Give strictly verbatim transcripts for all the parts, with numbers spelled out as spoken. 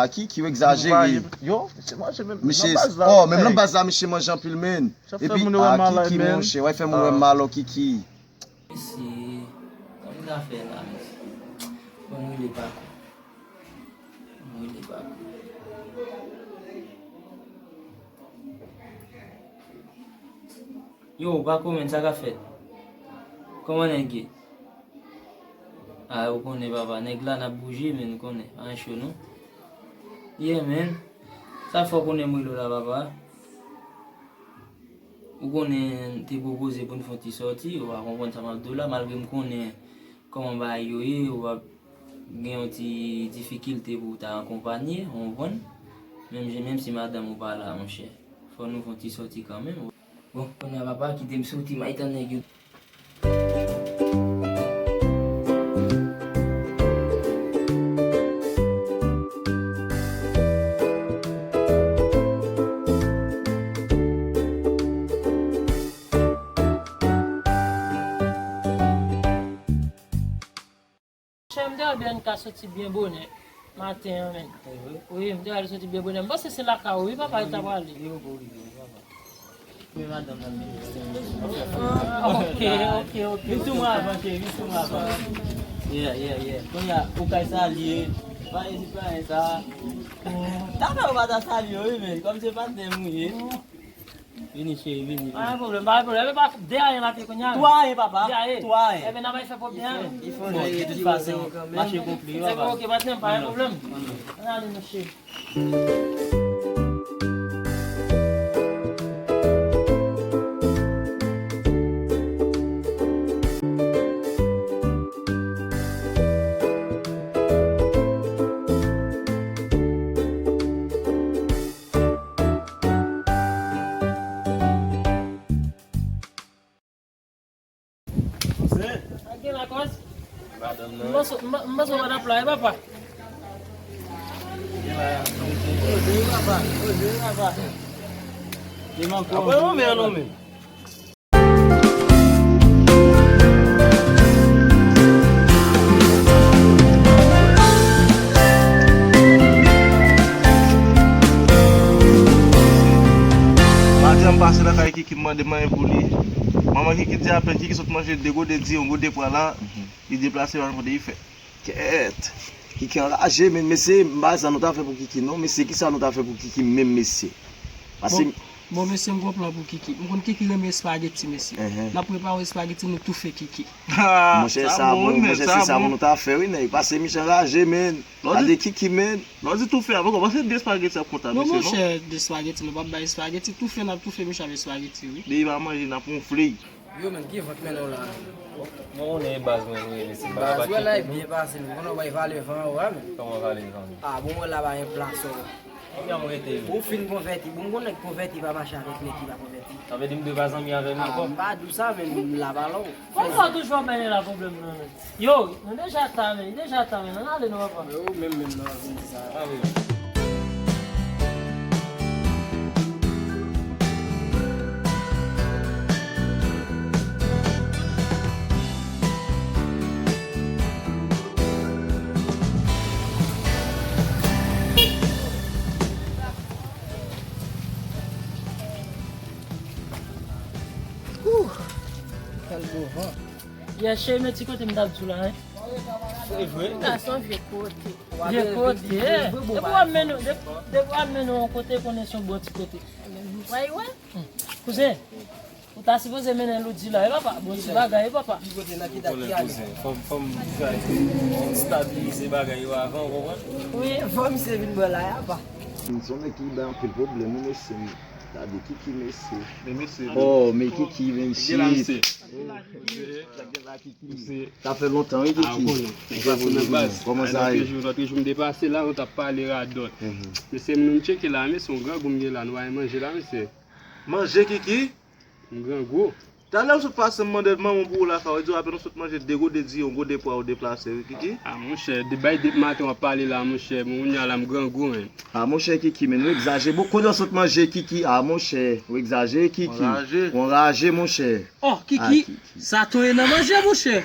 A Kiki, w egzajere. Yo, misye manje menm nan baz la. Oh, menm nan baz la, misye manje anpil, men. Epi, a Kiki, monchè, w ap fè moun wè m malò, Kiki. Mesye, kòman zafè la, mesye? Bon, mwen rele Pako. Mwen rele Pako. Yo, Pako, men, sa k ap fèt? Kòman nèg ye? Ah, ou konnen, papa, nèg la n ap bouje, men, ou konnen, pa gen cho, non. Yeah, men. Sa fè w konnen m rele w la, papa. Ou konnen, m te pwopoze pou n fè yon ti sòti, ou pa konprann sa m ap di w la, malgre m konnen kòman bagay yo ye, ou ap gen yon ti difikilte pou w ta akonpanye, ou konprann? Menm jan, menm si madanm ou pa la, monchè, fò nou fè yon ti sòti kanmenm. Bon, kounye a, papa, kite m soti, m al tann nèg yo. Chè, m te wè Bianca soti byen bonè maten an, men. Wi, m te wè l soti byen bonè. M panse se lakay ou, wi, papa, li ta prale. Wi, madanm nan vin. Ah, ok, ok, ok. Vin sou mwen avan, cheri, vin sou mwen avan. Yeah, yeah, yeah. Kounye a, ou kay salye. Pa ezite pa gen sa. Ta fè ou pa ta salye, wi, men. Kòm se patnè m ou ye. Vini, cheri, vini, vini. Pa gen pwoblèm, pa gen pwoblèm. E pa de ayen la te kounye a. Twa ayen, papa. De ayen. Twa ayen. Ebyen, n a bay fè pwòp de ayen. Bon, de tout fason, mache konpli, papa. Ok, patnè m, pa gen pwoblèm. Ann ale, mesye. Ak gen lakòz? Madanm nan. M panse, m pa, m panse w pa t ap la, e papa? Gen la. Poze wi, papa. Poze wi, papa. Li manke w. Apre yon men, non, men. Maten an, m pase nan kay Kiki, m mande manyen pou li. Manman Kiki di apèn Kiki sot manje de gode diri, yon gode pwa la, li deplase, pa konn kote li fèt. Kèt! Kiki anraje, men mesye, m pa wè sa nou ta fè pou Kiki, non. Mesye, kisa nou ta fè pou Kiki menm, mesye? Pase. Bon, bon, mesye, m gon plan pou Kiki. M konn Kiki renmen espageti, mesye. N ap prepare yon espageti, nou toufe Kiki. Monchè, sa bon, monchè, se sa pou nou ta fè, wi, nèg. Pase, misye anraje, men. Gade Kiki, men. Lè w di toufe, avan kòmanse de espageti ap kontan, mesye, non? Non, monchè, de espageti, nou p ap bay espageti. Toufe, n ap toufe, misye, avèk espageti, wi. Depi pa manje, n ap wonfle. Yo, men, ki vant mennen w la? Mwen konnen e baz mwen, wi, mesye. Baz, wè la, e byen pase, men. Konnen w bay vale van an, wè, men. Kòman vale van? Ah, bon, wè la, pa gen plas, wè. Konbyen mwen rete, wi? Ou fin konvèti. Bon, m konnen konvèti pa mache avèk nèg ki pa konvèti. Sa vle di m dwe pa zanmi avè l ankò? Ah, m pa di w sa, men m la pa lò. Konsa w toujou ap bay nèg la pwoblèm, non, men. Yo, nou deja ta, men, deja ta, men, ann ale non, papa. Men ou menm, menm, non, vin di sa. Ale. Ouh! Kèl bon van. Yè, cheri, men ti kote m t ap di w la, en. Se vre? Gason vye kote. Vye kote, eh. Depi w ap mennen, depi, depi w ap mennen yon kote, konnen se yon bon ti kote. Wè, wè. Kouzen, ou ta sipoze mennen Loudi la, e papa? Bon ti bagay, e papa? Ki kote nan ki dat ki ale? Kouzen, fò m, fò m fè, fò m stabilize bagay yo avan, ou konprann? Wi. Fò misye vin bò la, e apa? Se yon nèg ki bay anpil pwoblèm, wi, mesye. Gade Kiki, mesye. Men mesye. Oh, men Kiki, men shit. Sa gen la, Kiki. Sa fè lontan, wi, Kiki. Kòman sa ye? Lòt jou, lòt jou m te pase la, nou t ap pale radòt. Mesye, nou tcheke la, mesye, yon grangou m gen la, nou al manje la, mesye. Manje, Kiki? M grangou. Talè ou sot pase, m mande manman pou ou lakay, ou di w apèn ou sot manje de gode diri, yon gode pwa, ou deplase, wi, Kiki. Ah, monchè, de bay depi maten w ap pale la, monchè, bon, kounye a la, m grangou, men. Ah, monchè, Kiki, men ou egzajere. Bon, kote w sot manje, Kiki? Ah, monchè, ou egzajere, Kiki. Ou anraje. Ou anraje, monchè. Oh, Kiki, sa tonbe nan manje, monchè.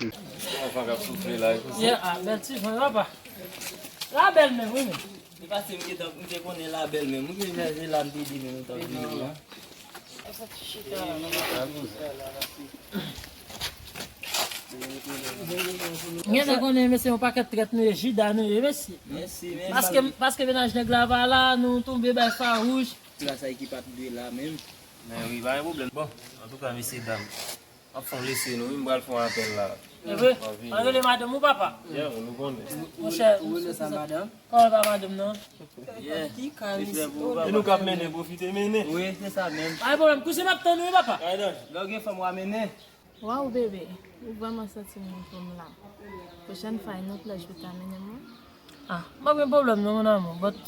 Anfan k ap soufle la, e pou sa. Yeah, ah, bèl ti van, papa. La bèl menm, wi, men. Se paske m gentan, m te konnen la bèl menm. M te chèche la, m te di men nou t ap vini la. M gentan konnen, mesye, yon pakèt trèt nou ye, jida nou ye, mesye. Mèsi, mèsi. Paske, paske mennaj nèg la pa la, nou tonbe bay fawouch. Gras a ki pa t dwe la menm. Men wi, pa gen pwoblèm. Bon, antouka, mesye dam, m ap fè yon lese nou, wi, m pral fè yon apèl la. E vre? An rele madanm ou, papa? Yeah, nou konnen. Monchè, ou rele sa madanm? Kòman pa madanm nan? Yeah. Ki kay, mesye? E nou k ap mennen, pwofite mennen. Wi, se sa menm. Pa gen pwoblèm, kouzen m ap tann ou, wi, papa. Lè w gen fanm, w a mennen. Waw, bebe, ou vrèman santi moun pou m la. Pwochèn fwa, yon lòt lè, ou ta mennen mwen. Ah, m pa gen pwoblèm non, mon amour, but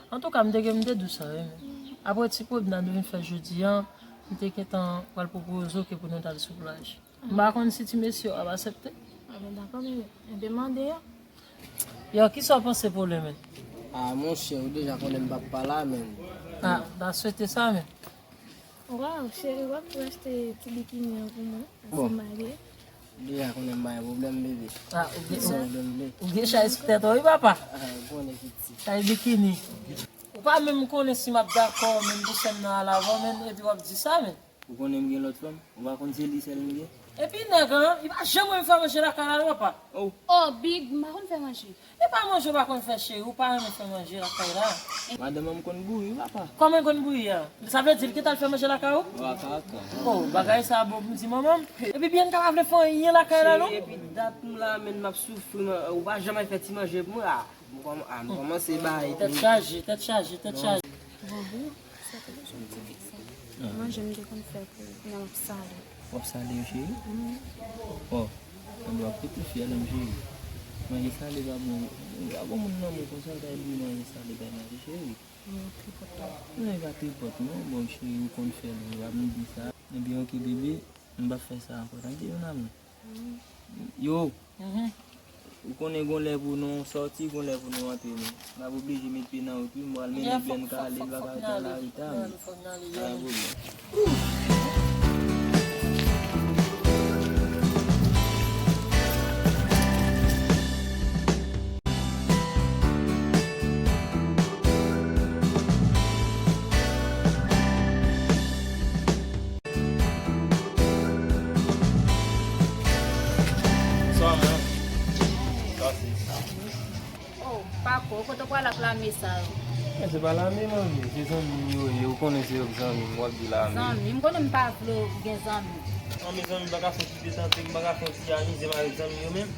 antouka, m te gen, m te di w sa, wi, men apre ti pwomenad nou vin fè jodi a, m te gentan pral pwopoze w ke pou nou t al sou plaj. M pa konn si ti mesye yo ap aksepte. Ah, ben, dakò, men, enben, mande yo. Yo, kisa w panse pwoblèm, men? Ah, monchè, ou deja konnen m p ap pa la, men. Ah, m ta swete sa, men. Waw, cheri, w ap tou achte ti bikini an pou mwen, paske m marye. Deja konnen m pa gen pwoblèm, bebe. Ah, ou gen, ou gen chay sou tèt ou, wi, papa. Ah, ou konnen piti. Chay bikini. Ou pa menm konnen si m ap dakò, menm pou sè m nan al avè w, menm, epi w ap di sa, menm. Ou konnen m gen lòt fanm? Ou pa konn se li sèl m gen? Epi nèg an, li pa janm wè m fè manje lakay la, non, papa. Oh. Oh, Big, m pa konn fè manje. E pa manje w pa konn fè, cheri, ou pa renmen fè manje lakay la. Madanm an konn bouyi, papa. Kòman l konn bouyi a? Sa vle di l gentan al fè manje lakay ou? Wa kaka. Oh, bagay sa bon pou m di manman m. Epi Bianca pa vle fè anyen lakay la, non? Cheri, epi dat m la, men m ap soufri, man, ou pa janm al fè ti manje pou mwen. Ah, m kòm-, ah, m kòmanse bay. Tèt chaje, tèt chaje, tèt chaje. Bonjou, sa te bezwen m ti fi sa. Manje m te konn fè pou, kounye a m ap sale. W ap sale yo, cheri? Wi. Oh, mwen dwe ap rete fyèl an, cheri. Manje sale pa bon. Pa bon moun nan moun konsa, ta di manje sale pa mache, cheri. Non, tripòt la. Non, e pa tripòt, non. Bon, cheri, ou konn fè l, wi, w ap di sa. Ebyen, oke, bebe, m p ap fè sa ankò. Tande, yon amour. Yo, ou konnen gon lè pou nou sòti, gon lè pou nou rantre, men n ap oblije met pye nan wout, wi, m pral mennen Bianca ale, l pa ka rete nan lari ta, men. Pa gen pwoblèm. Bonswa, man. Pase. Oh, pako, kote w pral ak lame sa yo? Men se pa lame, manmi, se zanmi m yo ye. Ou konnen se yo k zanmi m, w ap di lame. Zanmi? M konnen m pa vle w gen zanmi. Manmi, zanmi pa ka fè yon ti detante, m pa ka fè yon ti amize m avèk zanmi yo menm.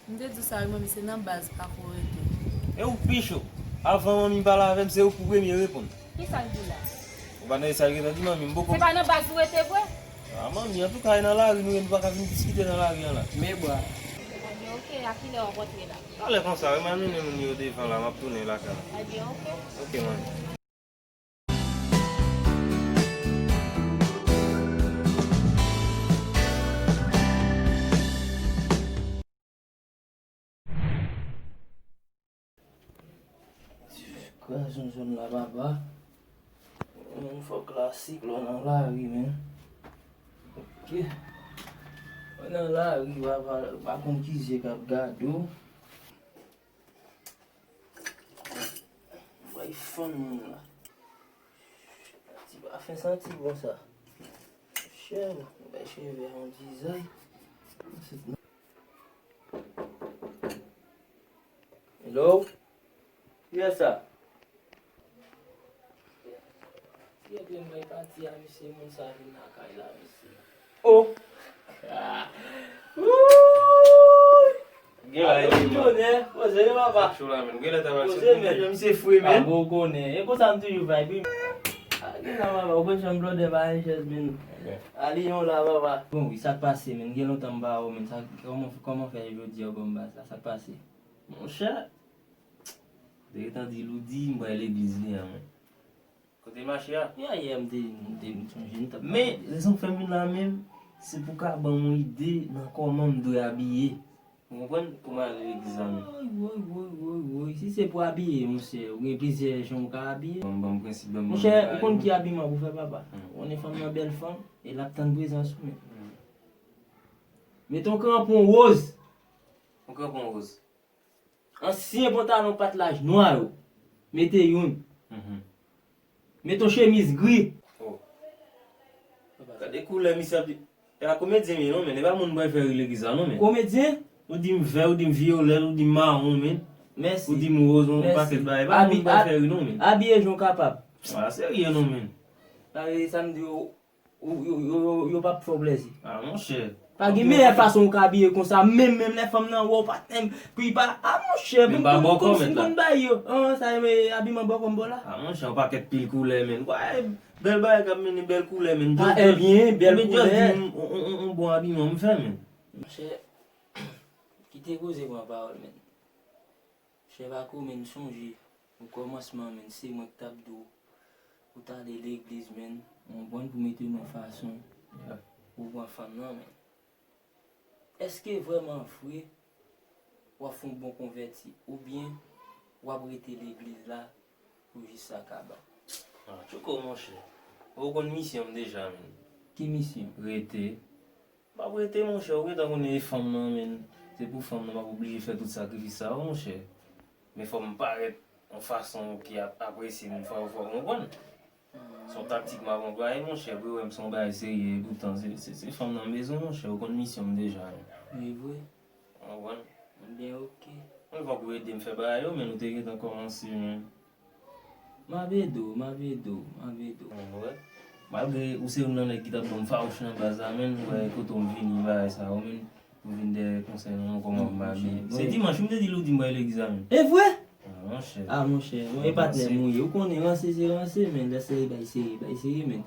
M te di w sa wi, manmi, se nan baz pako rete. E ou pi cho. Avan manmi pale avè m, se ou pou premye reponn. Kisa l di la? Ou pa tande sa l gentan di, manmi, m poko. Se pa nan baz ou rete vre? Ah, manmi, antouka, e nan lari nou ye, nou pa ka vin diskite nan lari an la. Men bwa. Ebyen, oke, a kilè w ap rantre la? Talè konsa, wi, m al mennen moun yo devan la, m ap tounen lakay la. Ebyen, oke. Oke, manmi. Kraze yon zòn la, papa. Menm fò klasik lè w nan lari, men. Oke. Lè w nan lari, papa, pa konn ki zye k ap gade w. Bay fann moun la. Ti pafen santi bon sa. Chè, bay cheve a yon dizay. Hello? Kiyès sa? Ti epi m bay pati a misye, moun sa vin lakay la, mesye. Oh! Ah! Wouy! Gen la, gen la. Poze, papa. Cho la, men. Gen lè ta pral. Poze, men. Jan misye fre, men. Ah, bon, ou konnen. E konsa m toujou vibe, wi. Ah, gen la, papa. Ou konn jan blòdè pa gen chèz, men. Ale yon la, papa. Bon, wi, sa k pase, men. Gen lontan m pa wè w, men. Sa, kòman, kòman fè jodi a w ban m baz la? Sa k pase? Monchè. Te gentan di Loudi, m pral legliz li a, men. Kote mache a? Yè, yè, m te, m te, m sonje m t ap. Men, rezon k fè m vin la menm, se pou w ka ban m yon ide nan kòman m dwe abiye. Ou konprann? Pou m ale legliz la menm. Woy, woy, woy, woy, woy. Si se pou abiye, monchè, ou gen plizyè jan ou ka abiye. Ban m, ban m prensip, ban m, ban m. Monchè, ou konn ki abiman pou fè, papa? Hmm. Ou konnen fanm nan bèl fanm, e l ap tann prezans ou, men. Hmm. Mete yon kranpon woz. Yon kranpon woz. Ansyen pantalon patlaj nwa yo. Mete youn. Mhm. Mete yon chemiz gri. Oh. Gade koulè misye ap di. E pa komedyen m ye non, men. E pa moun m pral fè ri legliz la non, men. Komedyen? Ou di m vè, ou di m vyolèt, ou di m mawon, men. Mèsi. Ou di m woz, yon pakèt bagay. E pa moun m pral fè ri non, men. Abiye jan w kapab. A, serye non, men. Sa vle di sa m di yo, yo, yo, yo, yo p ap fè w plèzi. A, monchè. Pa gen meyè fason ou ka abiye konsa, menm, menm lè fanm nan wè w patnè m, pou li pa, a, monchè, pou m konn, konn si m konn bay yo. An, sa e abiman bòkò m ba w la. A, monchè, yon pakèt pil koulè, men. Wè, bèl bagay k ap mennen bèl koulè, men. A, ebyen, bèl koulè. Just di m, on, on, on, on bon abiman m fè, men. Monchè, kite koze pran pawòl, men. Chè Paco, men, sonje, okòmansman, men, se mwen ki t ap di w pou w t ale legliz, men, ou konprann, pou mete w nan fason pou w pran fanm nan, men. Èske vrèman vre w ap fè yon bon konvèti oubyen w ap rete legliz la pou jis sa kaba? A, tchouko, monchè. Ou konn misyon m deja, men. Ki misyon? Rete. M ap rete, monchè, ou gentan konnen e fanm nan, men. Se pou fanm nan, m ap oblije fè tout sakrifis sa yo, monchè. Men fò m parèt yon fason ki ap apresye moun, fò, fò w konprann. Se yon taktik m ap anplwaye, monchè, pou yo wè m se yon bagay serye, epoutan, se, se, se fanm nan m bezwen, monchè, ou konn misyon m deja, men. Li vre? Ou konprann? Ebyen, oke. Mwen fòk ou ede m fè bagay yo, men nou te gentan kòmanse, men. M ap ede w, m ap ede w, m ap ede w. Mwen wè. Malgre ou se youn nan nèg ki t ap ban m fawouch nan baz la, men, ou wè kote w m vini, bagay sa yo, men, ou vin dèyè konsèy nan mwen kòman pou m abiye. Se dimanch, m te di l ou di m pral legliz la, men. E vre? A, monchè. A, monchè, bon, e patnè m ou ye. Ou konnen ranse se ranse, men. Lè serye, bay serye, bay serye, men.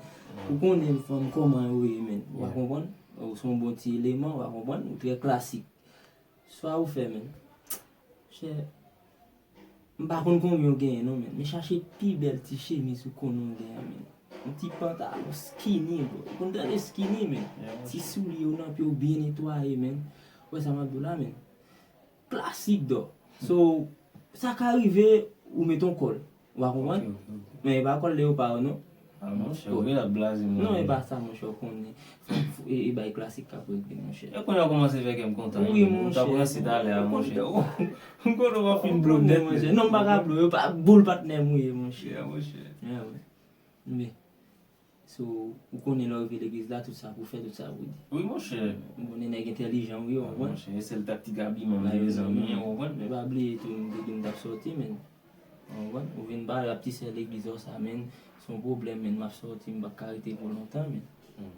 Ou konnen fanm kòman yo ye, men. Ou pa konprann? Ou se yon bon ti eleman, ou pa konprann? Ou trè klasik. Sa ou fè, men. Chè, m pa konn konbyen ou genyen non, men. Men chache pi bèl ti chemiz ou konnen ou genyen, men. Yon ti pantalon skinny, bro. Ou konn tande skinny, men. Ti soulye ou nan pye ou byen netwaye, men. Ou wè sa m ap di w la, men. Klasik, dò. So, sa ka rive, ou met yon kòl. Ou pa konprann? Ok, ok, ok. Men e pa kòl leyopa yo, non. A, monchè, ou genlè ap blaze mwen. Non, e pa sa, monchè, ou konnen. Fò, fò, e, e bay klasik k ap regle, monchè. E kounye a w kòmanse fè kè m kontan, wi, monchè. Ou t ap ranse talè a, monchè. M konnen w ap fin blo m nèt, monchè. Non, m pa ka blo, yo pa boul patnè m ou ye, monchè. Yeah, monchè. Yeah, man. Men, so, ou konnen lè w rive legliz la, tout sa pou fè, tout sa pou di. Wi, monchè. M konnen nèg entèlijan ou ye, w konprann? Monchè, e sèl taktik abiman m te bezwen, men, w konprann? Men pa bliye tou, m te di m t ap sòti, men. Ou konprann? Ou vin pale ap ti sè legliz ou sa, men, se yon pwoblèm, men, m ap sòti, m p ap ka rete pou lontan, men. Hmm.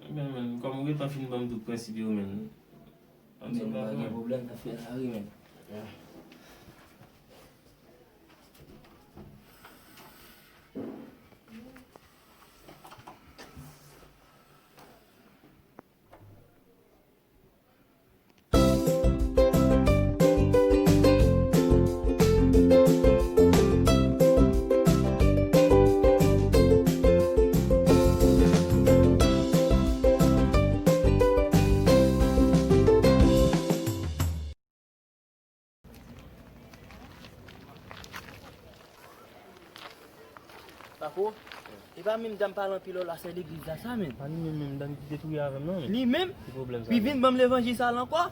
Ebyen, men, kòm ou gentan fin ban m tout prensip yo, men. Men, pa gen pwoblèm, n ap fè lari, men. Yeah. Paco, e pa menm dam pale anpil la, sè legliz la sa, men. Pa li menm, menm dam ki te touye avè m nan, men. Li menm? Ki pwoblèm sa? Li vin ban m levanjil sa la ankò?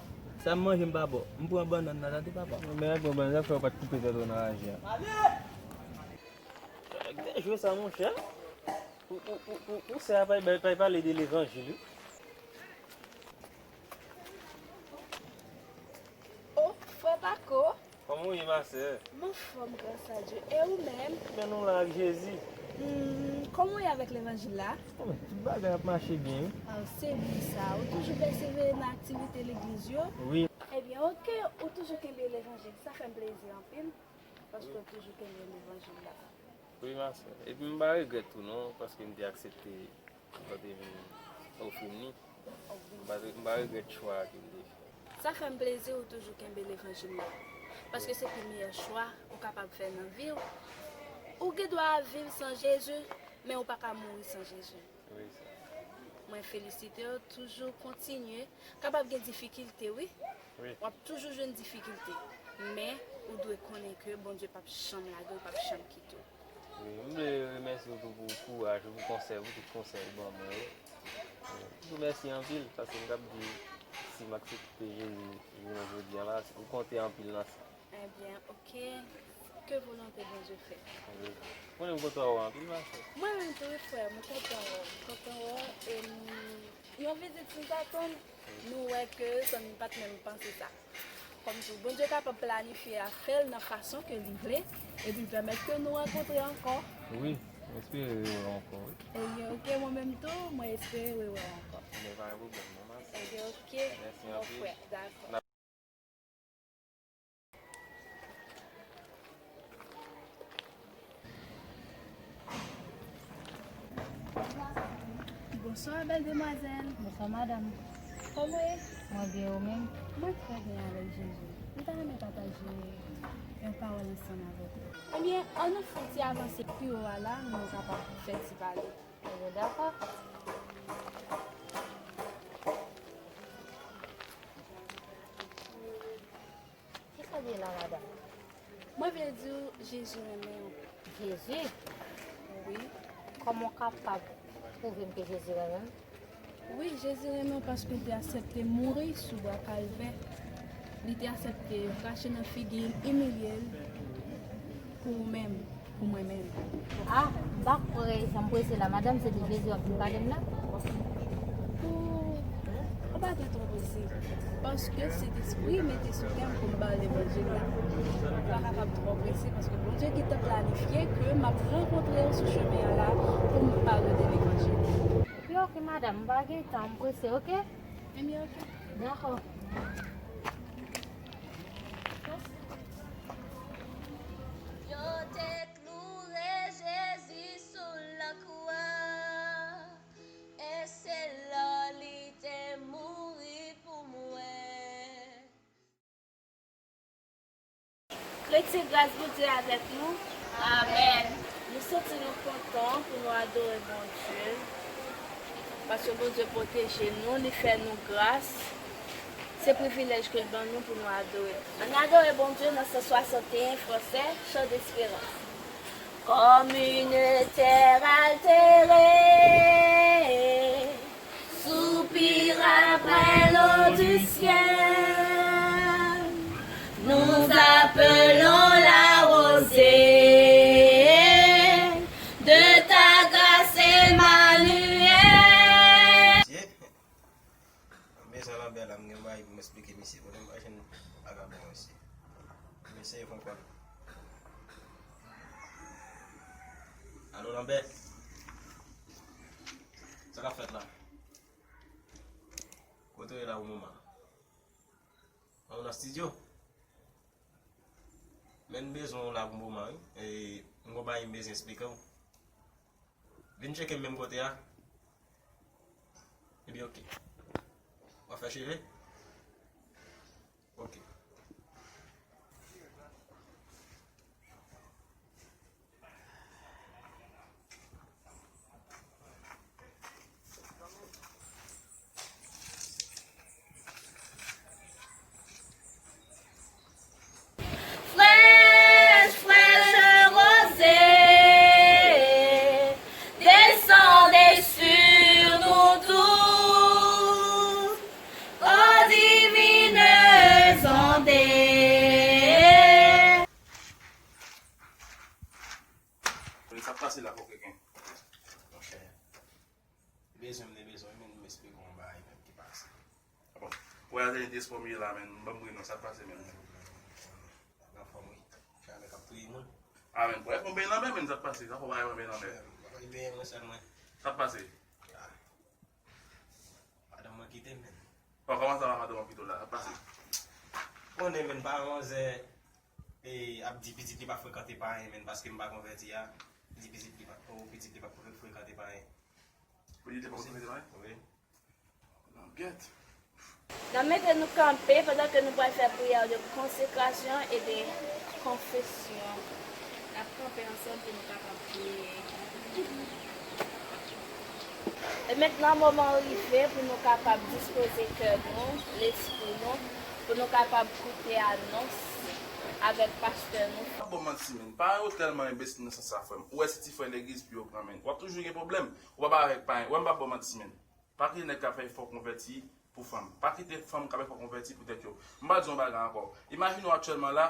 Sa m manje m pa ba w. M pran bannann nan, tande papa. Men pran bannann, sa fè w pa t koupe tèt ou nan raje a. Byen jwe sa, monchè. Pou, pou, pou, pou, pou sè a pa, pa, pa pale de levanjil, wi. O, frè Paco. Kòman w ye, ma sè? M anfòm, gras a Dye. E ou menm? Men nou la ak Jezi. Hmm, kòman w ye avèk levanjil la? Bon, tout bagay ap mache byen, wi. A, se bon sa. Ou toujou pèsevere nan aktivite legliz yo? Wi. Ebyen, oke, ou toujou kenbe levanjil. Sa fè m plezi anpil, paske w toujou kenbe levanjil la. Wi, ma sè. Epi m pa regrèt tou non, paske m te aksepte ou te vin ofri m li. M pa, m pa regrèt chwa ke m te fè. Sa fè m plezi ou toujou kenbe levanjil la. Paske se pi meyè chwa ou kapab fè nan vi w. Ou gen dwa ap viv san Jezi, men ou pa ka mouri san Jezi. Wi, sè. Mwen felisite w, toujou kontinye. Kapab gen difikilte, wi. Wi. W ap toujou jwenn difikilte. Men, ou dwe konnen ke Bondye p ap janm lage w, p ap janm kite w. Wi, m vle remèsye w tou pou kouraj ou, pou konsèy, pou tout konsèy ou ban mwen yo. Wi. M tou mèsi anpil, paske m t ap di, si m aksepte Jezi jounen jodi a la, ou konte anpil nan sa. Ebyen, oke. Ke volonte Bondye fèt. Mwen menm kontan wè w anpil, ma sè. Mwen menm tou, wi, frè, mwen kontan wè w. Mwen kontan wè w, e m, yon vizit sans atann, nou wè ke sa n pa t menm panse sa. Kòmsi Bondye kapab planifye afè l nan fason ke li vle, epi l pèmèt ke nou rankontre ankò. Wi, mwen espere rewè w ankò, wi. Ebyen, oke, mwen menm tou, mwen espere rewè w ankò. Ebyen, pa gen pwoblèm, non, ma sè. Ebyen, oke, mèsi anpil, mon frè, dakò. Bonswa, bèl demwazèl. Bonswa, madanm. Kòman w ye? Mwen byen, ou menm? Mwen trè byen avèk Jezi. M ta renmen pataje yon pawòl ansanm avèk ou. Ebyen, ann nou fè yon ti avanse pi wo a la, nou kapab fè ti pale. Ebyen, dakò. Kisa w di la, madanm? Mwen vle di w, Jezi renmen w. Jezi? Wi. Kòman w kapab pwouve m ke Jezi renmen m? Wi, Jezi renmen w paske l te aksepte mouri sou bwa Kalvè. Li te aksepte krache nan figi l, imilye l pou ou menm. Pou mwen menm. A, m pa kwè jan m prese la, madanm, se de Jezi w ap vin pale m la? Ou, ou pa gen twò prese. Paske Sentespri mete sou kè m pou m ba w levanjil la. Ou pa kapab twò prese, paske Bondye gentan planifye ke m ap rankontre w sou chemen an la pou m ba w levanjil. Oke, oke, madanm, m pa gen tan, m prese, oke? Ebyen, oke. Dakò. Yo te kloure Jezi sou lakwa, e se la li te mouri pou mwen. Kretyen, gras Bondye avèk nou. Amèn. Nou santi nou kontan pou nou adore Bondye. Paske Bondye pwoteje nou, li fè nou gras. Se privilèj ke l ban nou pou nou adore. Ann adore Bondye nan san swasanteyen fransè, Chant d'espérance. Comme une terre altérée, soupir après l'eau du ciel. Nous appelons la rosée de ta grâce, Emmanuel. Mesye, mesye Lambert la, m gen bagay pou m eksplike misye. Kote m pa jwenn vagabon mesye. Mesye, fon kòl. Alo, Lambert? Sa k ap fèt la? Kote w ye la pou moman? Ou nan estidyo? Men m bezwen w la pou moman, wi. E m gon bagay m bezwen eksplike w. Vin tcheke m menm kote a. Ebyen, oke. W ap fè cheve? Oke. Fraîche, fraîche rosée, descendez sur nous tous, ô divines ondées. Sa k pase la, Kokenken? Monchè. Bezwen m te bezwen, men m esplike yon bagay menm ki pase. A bon. Wè a te despo m ye la, men m ban m ri non, sa k pase menm? Anfòm wi. Chalè k ap touye moun. A men, wè, yon beny nan men, men sa k pase? Sa fò bagay yon beny nan men. Mwen pa konn beny mwen sèl mwen. Sa k pase? A. Madanm mwen kite m, men. Bon, kòman sa va, madanm mwen kite w la? Sa k pase? Konnen, men, pa manzè, e, ap di pitit li pa frekante payen, men, paske m pa konvèti a, di pitit li pa, oh, pitit li pa fre-, frekante payen. Pitit li pa frekante payen? Wi. Nan gyèt. N ap mete nou kanpe pandan ke nou pral fè priyè de konsekrasyon e de konfesyon. N ap kanpe ansanm pou nou kapab priye. E mentnan, moman an rive pou nou kapab dispoze kè nou, lespri nou, pou nou kapab koute anons avèk pastè nou. Pa ban m manti, men. Paran yo tèlman enbesil nan sans sa, frè m. Ou wè se ti frè legliz pou yo pran, men. W ap toujou gen pwoblèm. Ou pa bay avèk paran. Ou wè m p ap ban w manti, men. Pa kite nèg k ap fè efò konvèti pou fanm. Pa kite fanm k ap fè efò konvèti pou tèt yo. M pral di yon bagay ankò. Imajine w aktyèlman la,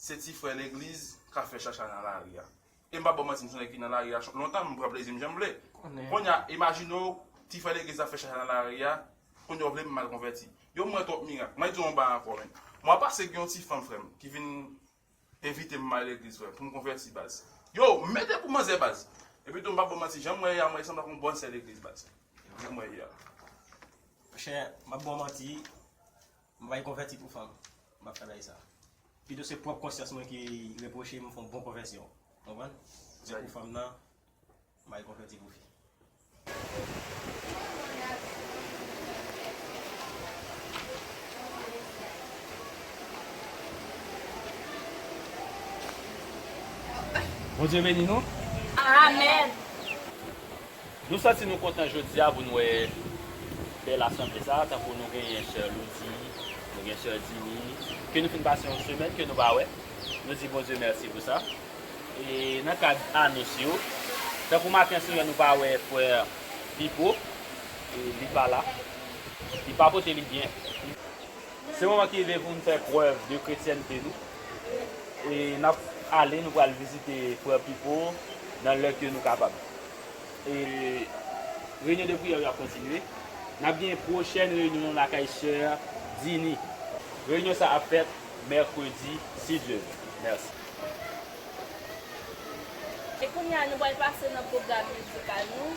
se ti frè legliz k ap fè chacha nan lari a. E m p ap ba w manti, m se yon nèg ki nan lari a lontan, m pran plezi m jan m vle. Konnen. Kounye a, imajine w, ti frè legliz la fè chacha nan lari a, kounye a w vle m mal konvèti. Yo, m wè twòp mirak. Mwen di w yon bagay ankò, men. Mwa pase, gen yon ti fanm, frè m, ki vin envite m al legliz, frè, pou m konvèti, baz. Yo, m mete pou manzè, baz. Epi tou, m p ap ba w manti, jan m wè a, m wè sanble ak yon bòn sè legliz, baz. Jan m wè a. Monchè, m ap ba w manti, m pa konvèti pou fanm. M p ap fè bagay sa. Pito se pwòp konsyans mwen ki repwoche m fè yon bon konvèsyon. Konprann? Se pou fanm nan, m al konvèti pou fi. Bondye beni nou. Amèn. Nou santi nou kontan jodi a pou nou wè bèl asanble sa, tankou nou genyen sè Loudy, nou gen sè Dini, ke nou fin pase yon semèn ke nou pa wè. Nou di Bondye mèsi pou sa. E nan kad anons yo, tankou maten an, se vre nou pa wè frè Pipo, e li pa la. Li pa pote li byen. Se moman ki rive pou n fè prèv de kretyènte nou. E n ap ale, nou pral vizite frè Pipo nan lè ke nou kapab. E reyinyon de priyè yo ap kontinye. N ap gen pwochèn reyinyon lakay sè Dini. Reyinyon sa ap fèt mèkredi, si Dye vle. Mèsi. E kounye a, nou pral pase nan pwogram mizikal nou,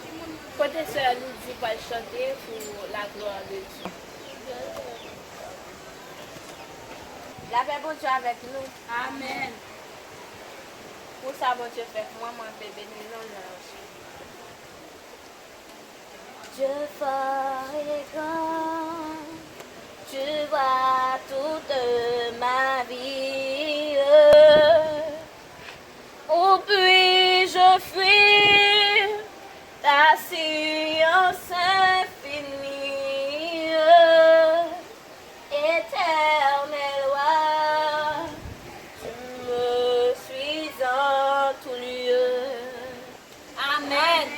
kote sè Loudy pral chante pou la gloire de Dieu. Lapè Bondye avèk nou. Amèn. Pou sa Bondye fè pou mwen, mwen vle beni l nan non a Jezi. Dieu fort et grand, tu vois toute ma vie. Où puis-je fuir ta science infinie? Éternel roi, tu me suis en tout lieu. Amèn.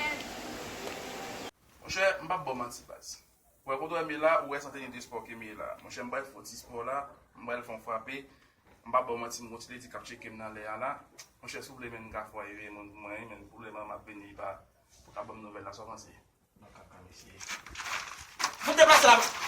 Monchè, m p ap ba w manti, baz. Ou wè kote w wè m ye la, ou wè se yon teni de spò ke m ye la. Monchè, m pral fè yon ti spò la, m pral fè yon frape. M p ap ba w manti, m gon ti ledi k ap tcheke m nan lè a la. Monchè, si w vle, men m ka fè w rive moun pou mwen, men pou lè m ap vini, pa, pou ka ban m nouvèl la, sa w panse? Makak a mesye. Fout deplase la.